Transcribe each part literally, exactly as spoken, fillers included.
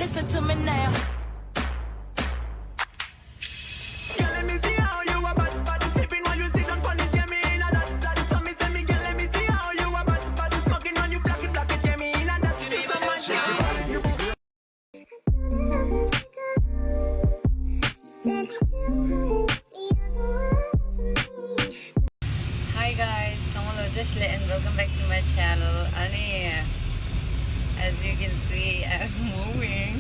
Listen to me now. Girl, let me see how you a bad, bad. Sipping while you sit down pon the Gemini, that, that. So me say, me, girl, let me see how you a bad, bad. Smoking on you, black it, black it, Gemini, that. It's a mad girl. Hi guys, ཚང་མ་ལ་བཀྲ་ཤིས་བདེ་ལེགས། And welcome back to my channel. ཨ་ནི། As you can see, I'm moving.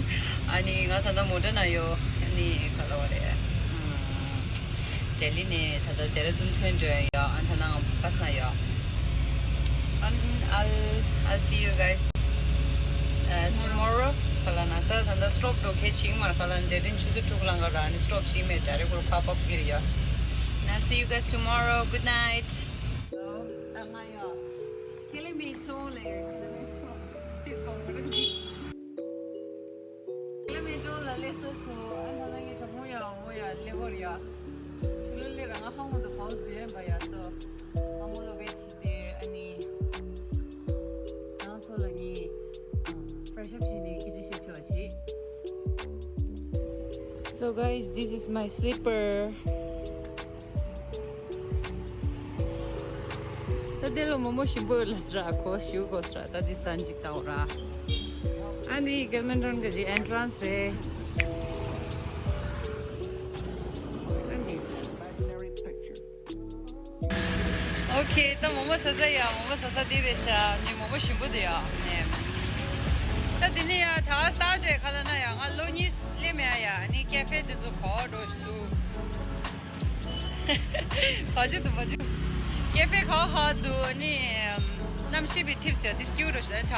ཨ་ནི་ང་ད་ལྟ་མོ་ཊ་ནང་ཡོད། ཨ་ནི་ག་ལ་བ་རེད། ཨམ། ལྡི་ལི་ནས་ད་ལྟ་ལྡེ་ར་ལྡུན་ཐོན་འགྲོ་ཡ་ཡོད། ཨ་ནི་ད་ལྟ་ང་བྷ་སི་ནང་ཡོད། And I'll, I'll see you guys, uh, tomorrow. ག་ལ་ན་ད་ད་ད་སི་ཊོབ་འགྲོ་གལ་ཆེ་གི་མ་རེད། ག་ལ་ན་དེ་རིང་ཆུ་ཚོད་དྲུག་ལང་ག་ར་ནི་སི་ཊོབ་ཞིག་མེད། ཌའི་རེག་ཁོ་རང་ཕོབ་ཨབ་གི་རེད་ཡ། And I'll see you guys tomorrow. Good night. ད་ང་ཡ། ཁེ་ལེ་མི་ཆོ་ལེ། ཁེ་ལེ་མི་ཆོ། ཕིས་གོང་ག་རེ། ལེ་མེ་ཏྲོ་ལ་ལེ་སོ་སོ། ཨ་ན་ལ་ངེ་ད་མོ་ཡ་མོ་ཡ་ལེ་གོ་ར་ཡ། ཆུ་ལོ་ལེ་ར་ང་ཧ་མོ་དུ་གོ་ཛུ་ཡན་པ་ཡ་སོ། ཧ་མོ་ལོ་བེ་ཆི་དེ་ཨ་ནི། ང་སོ་ལ་ངེ་ཕེ་རེ་ཤི་ཨབ་ཞིག་ནས་ཁི་ཅི་ཤེ་ཆོ་ཞིག So guys, this is my slipper. ད་དེ་ལ་མོ་མོ་ཞིམ་པོ་ཡོད་ལ་སི་ར་ཁོ་ཞུ་གོ་སི་ར། ད་དེ་སན་ཅིག་ཏའོ་ར། ཨ་ནི་གེ་མན་ཊོན་གི་ཨེན་ཊི་རན་སི་རེད། ཨོ་ཁེ། ད་མོ་མོ་ས་ས་ཡ། མོ་མོ་ས་ས་དེ་རེད་ཤག་ནི་མོ་མོ་ཞིམ་པོ་དེ་ཡ་ནི། ད་དེ་ནི་ཡ་ད་སྟག་དེ་ག་ལ་ན་ཡ་ང་ལོ་གཉིས་སླེབས་མེད་ཡ། ནི་ཀེ་ཧྥེ་དེ་ཚོ་གོ་འགྲོ་ཞིག་འདུག་བ་ཅི་འདུག་བ་ཅི། ཀེ་ཧྥེ་ཁ་ཁ་འདུག་ནི། གནམ་གཤིས་པའི་ཐིབས་ཟེར་དེ་སྐྱིད་འགྲོ་ཞིག་ད་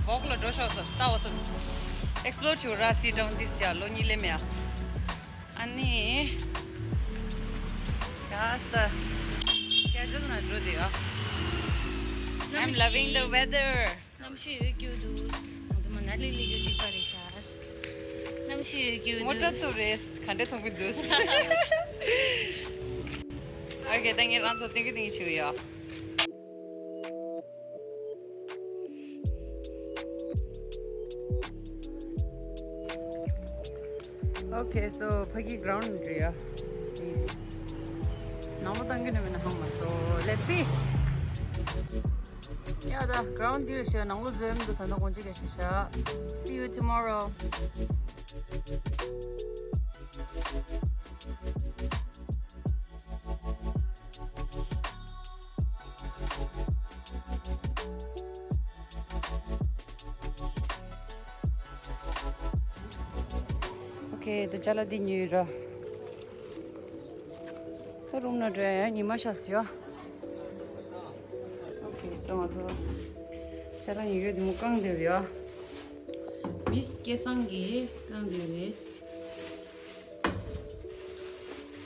བོག་ལ་འགྲོ་ཤོག་སབ་སྟ་བ་སབ། ཨེག་སི་པི་ལོར་བྱེད་ར། སི་ཊའུན་དེ་ཟེར་ལོ་གཉིས་སླེབས་མེད་ཡ། ཨ་ནི། ཡ་ས། སྐྱ་ཇལ་ན་འགྲོ་དེ་ཡ། I'm loving the weather. གནམ་གཤིས་ཡོད་རྒྱུ་འདུག་ང་ཚོ་མ་ན་ལི་ལི་གི་གཅིག་པ་རེད་ཤག་གནམ་གཤིས་ཡོད་རྒྱུ་འདུག་མོ་ཊ་ཏོ་རེས་ག་འདྲ་མཐོང་གི་འདུག་ཨོ་ཁེ། ད་ངས་རང་ཚོ་ཏིང་གི་ཏིང་གི་བྱེད་ཡོད། Okay, so ཕ་གི་གྷི་རའུན་ཌི་རེད་ཡ། ནང་ལོགས་བཏང་གི་ནི་མིན་ན་ཧང་མ། So let's see. ཡ་ད་གྷི་རའུན་ཌི་རེད་ཤག་ནང་ལོགས་འཛུལ་མི་འདུག་ད་ནང་དགོང་ཅི་ག་ཤི་ཤག See you tomorrow. Okay, དུ་ཅ་ལག་འདི་ཉོས་ར། ད་རུམ་ནང་འགྲོ་ཡ་ཉི་མ་ཤར་སོང་ཡ། Okay, so ང་ཚོ་ཅ་ལག་ཉོས་ཡོད་དེ་མོ་བཀང་བསྡད་ཡོད་ཡ། མིས་སྐལ་བཟང་གིས་བཀང་བསྡད་ཡོད་རེད།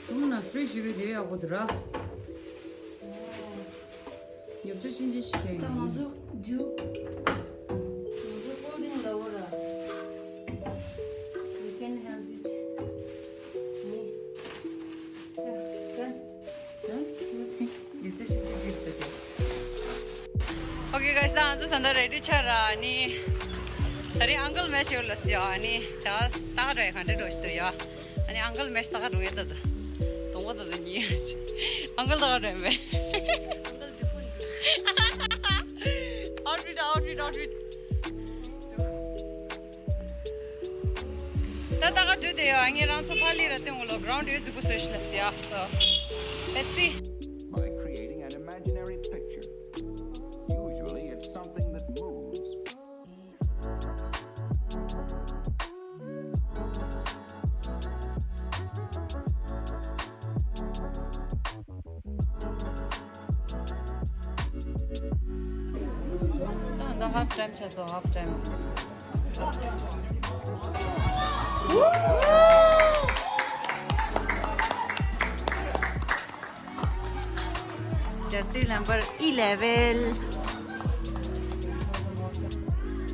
དུང་ན་ཕི་རི་ཇི་ཞིག་གི་དེ་ཡག་པོ་འདུག་ར། ཉོ་ཆ་ཕྱིན་ཅི་ཞིག་ཁྱེར་ད་ང་ཡིན། ཚོ་ཇུ། ང་ཚོ་ཀོལ་ཌི་རིང་ལ་འོ་ར། You can have it. ནི། ཡ། ད། ད། ཉོ་ཆ་ཕྱིན་ཅི་ཞིག་ཟེར་ཏེ། Okay guys, ད་ང་ཚོ་ད་ལྟ་རེ་ཌི་ཆགས་ར་ནི། ད་རིང་ཨང་ཀལ་མེ་ཤོར་ལ་སི་ཡ་ནི། ད་ད་རེ་ག་འདྲ་འགྲོ་ཞིག་འདུག་ཡ། ཨ་ནི་ཨང་ཀལ་མེ་ཤི་ད་ག་རུང་ཡོད་ད། དུང་བ་ད་ད་ཉི། ཨང་ཀལ་ད་ག་རུང་མེད། ཨང་ཀལ་ཟི་ཁུན་འདུག Outfit, outfit, outfit. ད་ད་ག་འདུག་དེ་ཡོད། ཨ་ངས་རང་ཚོ་ཕ་ལི་ར་སྟོན་གོ་ལོ། གྷི་རའུན་ཌི་ཡོད་རྫིག་པོ་བཟོས་ཤི་ལ་སི་ཡ། So let's see. By creating an imaginary picture, usually it's something that moves. ད་ད་ཧབ་ཊའིམ་ཆགས་སོང་། ཧབ་ཊའིམ། ཇར་སི་ནམ་བར་ཨི་ལེ་ཝན།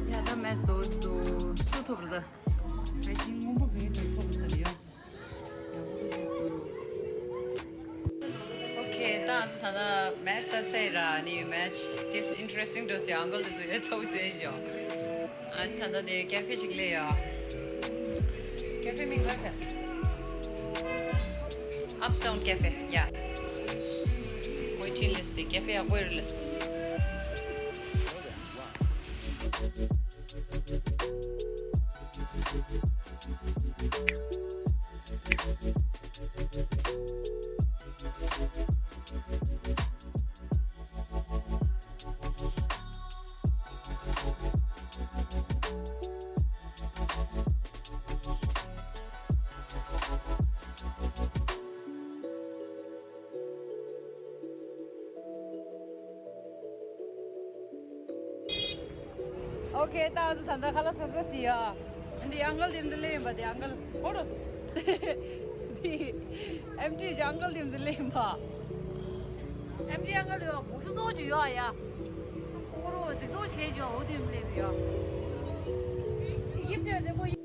ཡ་ད་མེ་སོ་སོ་སུ་ཐོབ་རེད་ད། ཨའི་ཐིང་སྔོན་པོ་གི་ཐོབ་ས་ཡོད། Okay, ད་ད་ད་མེ་ཆི་ད་སེ་ར་ནི་མེ་ཆི་this interesting འགྲོ་སི་ཨང་ཀལ་དེ་ཚོ་ཡོད་ཚོ་ཟེར་ཞོ། ཨ་ད་ད་དེ་ཀེ་ཧྥེ་ཞིག་ལས་ཡོད། Cafe མིང་ག་རེ་ཟེར། Uptown Cafe, yeah. Waiting list དེ་cafe ཡག་པོ་རེད་ལགས། ཨོ་ཁེ། ད་ང་ཚོ་ད་ལྟ་ཁ་ལག་ཟ་ཟ་ཟིན་ཡ། འདི་ཨང་ཀལ་དེ་འདི་ལས་ཡིན་པ། དེ་ཨང་ཀལ་ཁོ་རོ། འདི་ཨེམ་ཊི་ཅི་ཨང་ཀལ་དེ་འདི་ལས་ཡིན་པ། ཨེམ་ཊི་ཅི་ཨང་ཀལ་ཡོད། བུ་ཤུ་ཏོ་ཅིག་ཡོད་ཡ། ཁོ་རོ་འདི་ཏོ་བྱེད་ཅོ། འོ་དེ་མི་ལས་ཡ། ཡིབ་དེ་དེ་ཁོ།